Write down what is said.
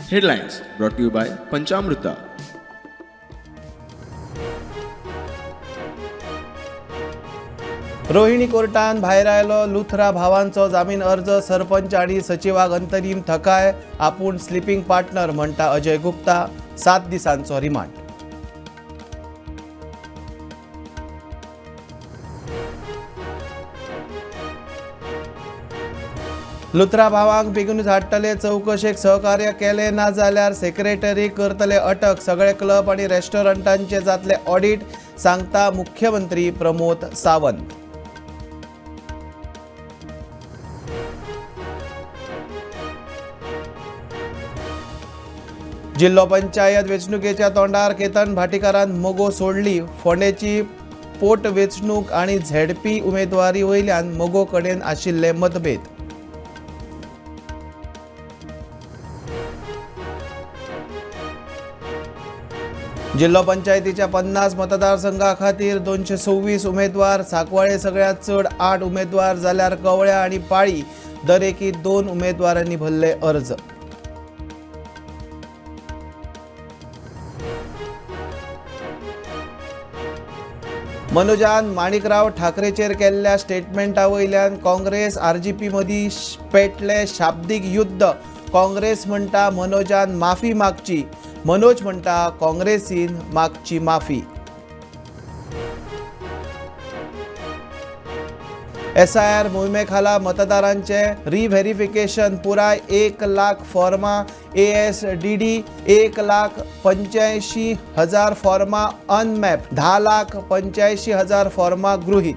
Headlines brought to you by Panchamruta. Rohini कोर्टान भायर आयलो लुथरा भावांचो जामीन अर्ज. सरपंच आनी सचिवाक अंतरीम थकाय. आपूण स्लिपींग पार्टनर म्हणटा अजय गुप्ता. 7 दिसांचो रिमांड. लुथरा भावांक बेगीनूच हाडटले, चवकशेक सहकार्य केले ना जाल्यार सेक्रेटरी करतले अटक. सगळे क्लब आनी रेस्टॉरंटांचे जातले ऑडिट, सांगता मुख्यमंत्री प्रमोद सावंत. जिल्हो पंचायत वेंचणुकेच्या तोंडार केतन भाटीकारान मगो सोडली. फोंडेची पोटवेंचणूक आनी झेडपी उमेदवारी वयल्यान मगो कडेन आशिल्ले मतभेद. जिल्हो पंचायतीच्या 50 मतदारसंघा खातीर 226 उमेदवार. सांकवाळे सगळ्यांत चड 8 उमेदवार, जाल्यार कवळ्या आनी पाळी दरेकी 2 उमेदवारांनी भरले अर्ज. मनोजान माणिकराव ठाकरेचेर केल्ल्या स्टेटमेंटा वयल्यान काँग्रेस आरजीपी मदीं पेटले शाब्दीक युद्ध. काँग्रेस म्हणटा मनोजान माफी मागची, मनोज म्हणटा काँग्रेसीन मागची माफी. एसआयआर मोहिमे खाला मतदारांचे रिव्हेरिफिकेशन पुराय. 1 लाख फॉर्मा एएसडीडी, 1,85,000 फॉर्मा अनमॅप, 10,85,000 फॉर्मा गृहीत.